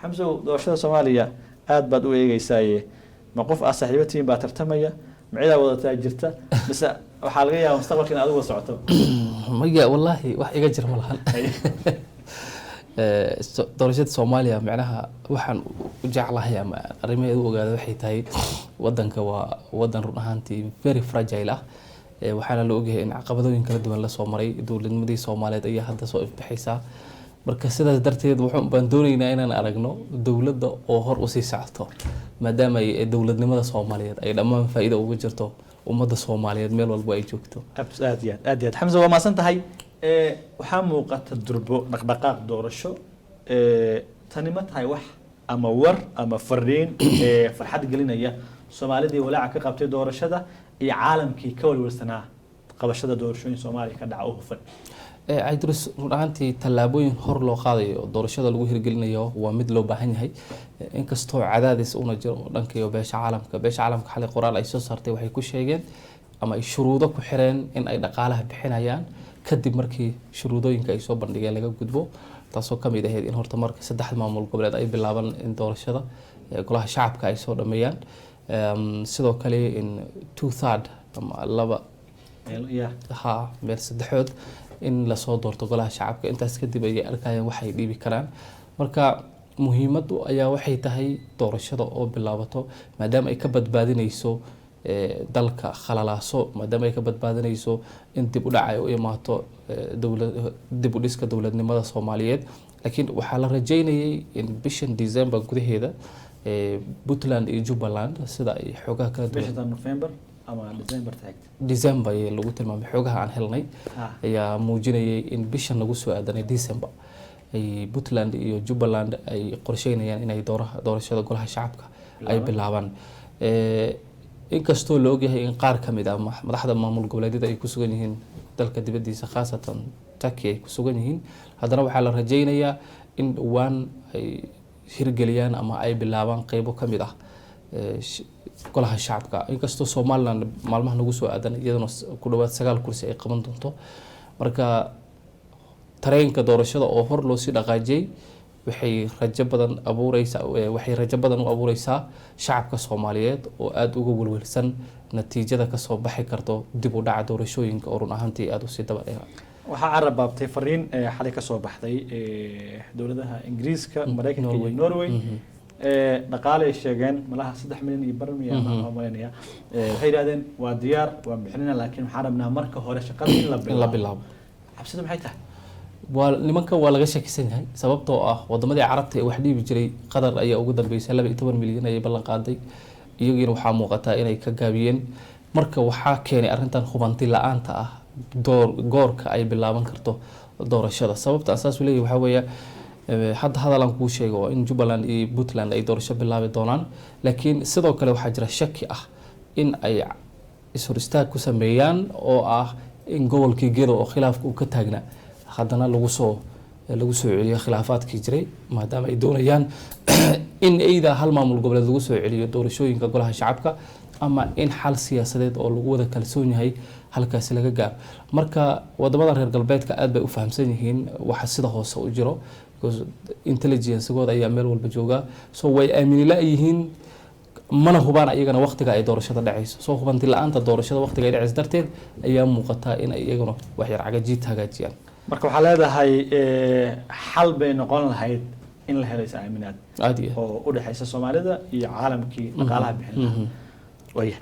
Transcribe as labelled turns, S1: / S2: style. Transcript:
S1: Xamsow, doorashada Soomaaliya aad baad u eegeysaaye, ma qof aad saaxiibo tihiin baa tartamaya? Ma cidaa wadataa jirta, mise waxaa laga yaaba mustaqbalka in adigu wada socoto?
S2: Maya, wallaahi wax iga jira ma lahan. Doorashada Soomaaliya, macnaha waxaan u jeclahay ama arrimaheeda u ogaada waxay tahay, wadanka waa wadan run ahaantii very fragile ah. Waxaana la ogyahay in caqabadooyin kala duwan lasoo maray. Dowladnimadii Soomaaliyeed ayaa hadda soo ifbaxaysaa. Marka sidaas darteed wuxuun baan dooneynaa inaan aragno dowladda oo hor usii socoto, maadaama ay dowladnimada Soomaaliyeed ay dhammaan faa'iido ugu jirto ummadda Soomaaliyeed meel walbo ay joogto.
S1: Aad iyo aad, aad iyo aad, Xamse, waa mahadsan tahay. Waxaa muuqata durbo dhaqdhaqaaq doorasho. Tani ma tahay wax ama war ama fariin farxad gelinaya Soomaalidii walaaca ka qabtay doorashada iyo caalamkii ka walwalsanaa qabashada doorashooyin Soomaaliya ka dhaca oo hufan?
S2: Cabdirus, run ahaantii tallaabooyin hor loo qaadayo oo doorashada lagu hirgelinayo waa mid loo baahan yahay, inkastoo cadaadis una jiro oo dhanka iyo beesha caalamka. Beesha caalamka xalay qoraal ay soo saartay waxay ku sheegeen ama ay shuruudo ku xireen in ay dhaqaalaha bixinayaan kadib markii shuruudooyinka ay soo bandhigeen laga gudbo, taasoo kamid ahayd in horta marka saddex maamul goboleed ay bilaabaan in doorashada golaha shacabka ay soo dhameeyaan. Sidoo kale in two third ama laba ha meel saddexood in lasoo doorto golaha shacabka. Intaas kadib ayay arkayaan waxay dhiibi karaan. Marka muhiimaddu ayaa waxay tahay doorashada oo bilaabato, maadaama ay ka badbaadinayso dalka khalalaaso, maadaama ay ka badbaadinayso in dib u dhac ay u imaato dowlad dib u dhiska dowladnimada Soomaaliyeed. Laakiin waxaa la rajeynayay in bishan December gudaheeda Puntland iyo Jubbaland, sida ay xoogaha kala duwan
S1: Bisha November ama December ta xigta?
S2: December ayaa lagu tilmaamay. Xoogaha aan helnay ayaa muujinayay in bishan lagu soo aadanay December ay Puntland iyo Jubbaland ay qorsheynayaan inay doorashada golaha shacabka ay bilaabaan. Inkastoo la ogyahay in qaar ka mid ah madaxda maamul goboleedyada ay ku sugan yihiin dalka dibaddiisa, khaasatan Turkey ay ku sugan yihiin, haddana waxaa la rajeynayaa in dhowaan ay hirgeliyaan ama ay bilaabaan qeybo ka mid ah golaha shacabka, inkastoo Somaliland maalmaha nagu soo aadan iyaduna ku dhawaad 9 kursi ay qaban doonto. Marka tareenka doorashada oo hor loo sii dhaqaajiyey waxay rajo badan abuureysaa, waxay rajo badan u abuureysaa shacabka Soomaaliyeed oo aada uga welwelsan natiijada kasoo baxi karto dib u dhaca doorashooyinka oo run ahaantii aada usii daba dheera.
S1: Waxaa carabaabtay fariin xalay ka soo baxday dowladaha Ingiriiska, Maraykanka iyo
S2: Norway.
S1: Norway. Dhaqaale ay sheegeen malaha 3 milyan iyo bar miya ma malaynaya. Waxay yidhahdeen waa diyaar, waan bixinina, laakiin waxaan rabnaa marka hore shaqada in la
S2: in la
S1: bilaabo.
S2: Bilaabo.
S1: Cabsida maxay tahay?
S2: Waa nimanka waa laga shakisan yahay, sababtoo ah wadamadii Carabta ee wax dhiibi jiray, Qatar ayaa ugu dambeysay, 12 milyan ayay ballan qaaday, iyagiina waxaa muuqataa inay ka gaabiyeen. Marka waxaa keenay arrintan hubanti la-aanta ah door goorka ay bilaaban karto doorashada. Sababta aan saas u leeyahay waxaa weeye, hadda hadalan kuu sheego oo in Jubbaland iyo Puntland ay doorasho bilaabi doonaan, laakiin sidoo kale waxaa jira shaki ah in ay is-hor istaag ku sameeyaan, oo ah in gobolkii Gedo oo khilaafka uu ka taagnaa haddana lagu soo celiyo khilaafaadkii jiray, maadaama ay doonayaan in eyda hal maamul goboleed lagu soo celiyo doorashooyinka golaha shacabka ama in xal siyaasadeed oo lagu wada kalsoon yahay halkaasi laga gaaro. Marka wadamada reer galbeedka aad bay u fahamsan yihiin waxa sida hoose u jiro, because intelligence-gooda ayaa meel walba jooga. So way aamini la-yihiin, mana hubaan ayagana waqtiga ay doorashada dhacayso. Soo hubanti la-aanta doorashada waqtiga ay dhacayso darteed ayaa muuqataa in ay iyaguna wax yar cagajiid hagaajiyaan.
S1: Marka waxaa leedahay xal bay noqon lahayd in la helo is-aaminaad
S2: Aad iyo
S1: oo u dhexaysa Soomaalida iyo caalamkii dhaqaalaha bixin lahaa. Waaya.